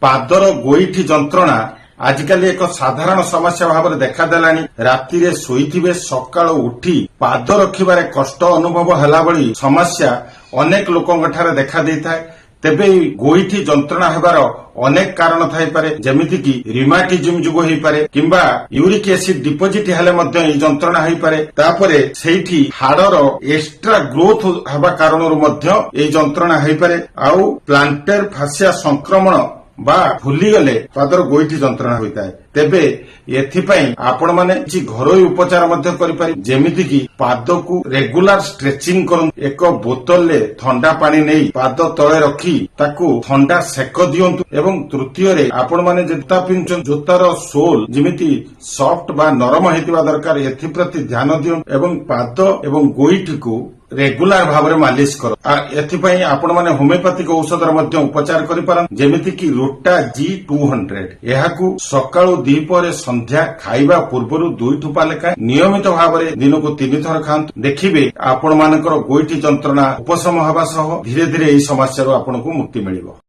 ପାଦର ଗୋଇଠି ଯନ୍ତ୍ରଣା ଆଜିକାଲି ଏକ ସାଧାରଣ ସମସ୍ୟା ଭାବରେ ଦେଖାଦେଲାଣି। ରାତିରେ ଶୋଇଥିବେ, ସକାଳୁ ଉଠି ପାଦ ରଖିବାରେ କଷ୍ଟ ଅନୁଭବ ହେଲା ଭଳି ସମସ୍ୟା ଅନେକ ଲୋକଙ୍କ ଠାରେ ଦେଖା ଦେଇଥାଏ। ତେବେ ଏହି ଗୋଇଠି ଯନ୍ତ୍ରଣା ହେବାର ଅନେକ କାରଣ ଥାଇପାରେ, ଯେମିତିକି ରିମାଟିଜିମ ଯୋଗୁଁ ହେଇପାରେ କିମ୍ବା ୟୁରିକ ଏସିଡ ଡିପୋଜିଟ ହେଲେ ମଧ୍ୟ ଏହି ଯନ୍ତ୍ରଣା ହେଇପାରେ। ତାପରେ ସେଇଠି ହାଡର ଏକ୍ସଟ୍ରା ଗ୍ରୋଥ ହେବା କାରଣରୁ ମଧ୍ୟ ଏହି ଯନ୍ତ୍ରଣା ହେଇପାରେ। ଆଉ ପ୍ଲାଣ୍ଟର ଫାସିଆ ସଂକ୍ରମଣ ବା ଫୁଲିଗଲେ ପାଦର ଗୋଇଠି ଯନ୍ତ୍ରଣା ହୋଇଥାଏ। ତେବେ ଏଥିପାଇଁ ଆପଣମାନେ କିଛି ଘରୋଇ ଉପଚାର ମଧ୍ୟ କରିପାରିବେ, ଯେମିତିକି ପାଦକୁ ରେଗୁଲାର ଷ୍ଟ୍ରେଚିଂ କରନ୍ତୁ। ଏକ ବୋତଲରେ ଥଣ୍ଡା ପାଣି ନେଇ ପାଦ ତଳେ ରଖି ତାକୁ ଥଣ୍ଡା ସେକ ଦିଅନ୍ତୁ। ଏବଂ ତୃତୀୟରେ, ଆପଣମାନେ ଜୋତା ପିନ୍ଧୁଛନ୍ତି, ଜୋତାର ସୋଲ ଯେମିତି ସଫ୍ଟ ବା ନରମ ହେଇଥିବା ଦରକାର, ଏଥିପ୍ରତି ଧ୍ୟାନ ଦିଅନ୍ତୁ ଏବଂ ପାଦ ଏବଂ ଗୋଇଠିକୁ ରେଗୁଲାର ଭାବରେ ମାଲିସ କର। ଏଥିପାଇଁ ଆପଣମାନେ ହୋମିଓପାଥିକ ଔଷଧର ମଧ୍ୟ ଉପଚାର କରିପାରନ୍ତି, ଯେମିତିକି ରୋଟା ଜି 200। ଏହାକୁ ସକାଳୁ, ଦ୍ୱିପହରେ, ସନ୍ଧ୍ୟା ଖାଇବା ପୂର୍ବରୁ 2 ଠୋପା ଲେଖାଏଁ ନିୟମିତ ଭାବରେ ଦିନକୁ 3 ଥର ଖାଆନ୍ତୁ। ଦେଖିବେ, ଆପଣମାନଙ୍କର ଗୋଇଠି ଯନ୍ତ୍ରଣା ଉପଶମ ହେବା ସହ ଧୀରେ ଧୀରେ ଏହି ସମସ୍ୟାରୁ ଆପଣଙ୍କୁ ମୁକ୍ତି ମିଳିବ।